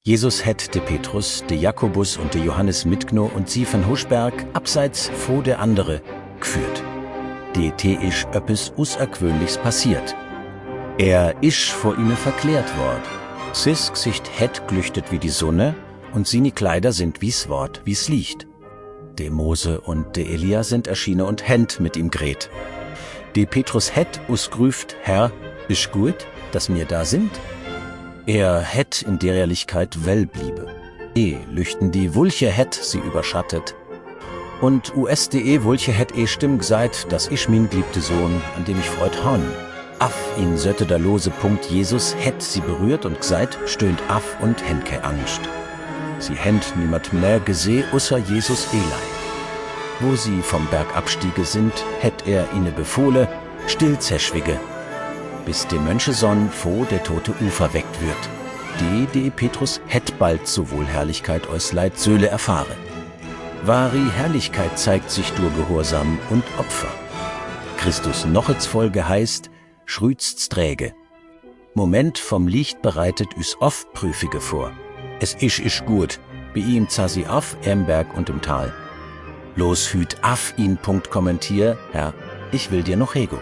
Jesus hätt de Petrus, de Jakobus und de Johannes mitgno und sie von Huschberg abseits vor der andere geführt. Det isch öppes userquönlichs passiert. Er isch vor ihnen verklärt word. Sis Gesicht hätt glüchtet wie die Sonne und sini Kleider sind wie's Wort, wie's Licht. De Mose und de Elia sind erschienen und händ mit ihm gret. De Petrus hätt usgrüft, Herr, isch gut, dass mir da sind? Er hätt in der Ehrlichkeit well bliebe. Lüchten die Wulche hätt sie überschattet. Und USDE Wulche hätt Stimm gesagt, dass ich min geliebte Sohn, an dem ich freut hon. Aff in sötte der lose Punkt Jesus hätt sie berührt und gesagt, stöhnt aff und händ ke Angst. Sie händ niemand mehr geseh, außer Jesus Eli. Wo sie vom Berg abstiege sind, hätt er ihnen befohle, still zerschwigge, bis de Möncheson vor der tote Ufer weckt wird. De Petrus hätt bald sowohl Herrlichkeit eus Leid Söhle erfahre. Wahri Herrlichkeit zeigt sich durch Gehorsam und Opfer. Christus nochets Folge heißt, schrüzt's träge. Moment vom Licht bereitet üs oft Prüfige vor. Es isch gut, bei ihm zasi auf, im Berg und im Tal. Los hüt af ihn. Kommentier, Herr, ich will dir noch Rego.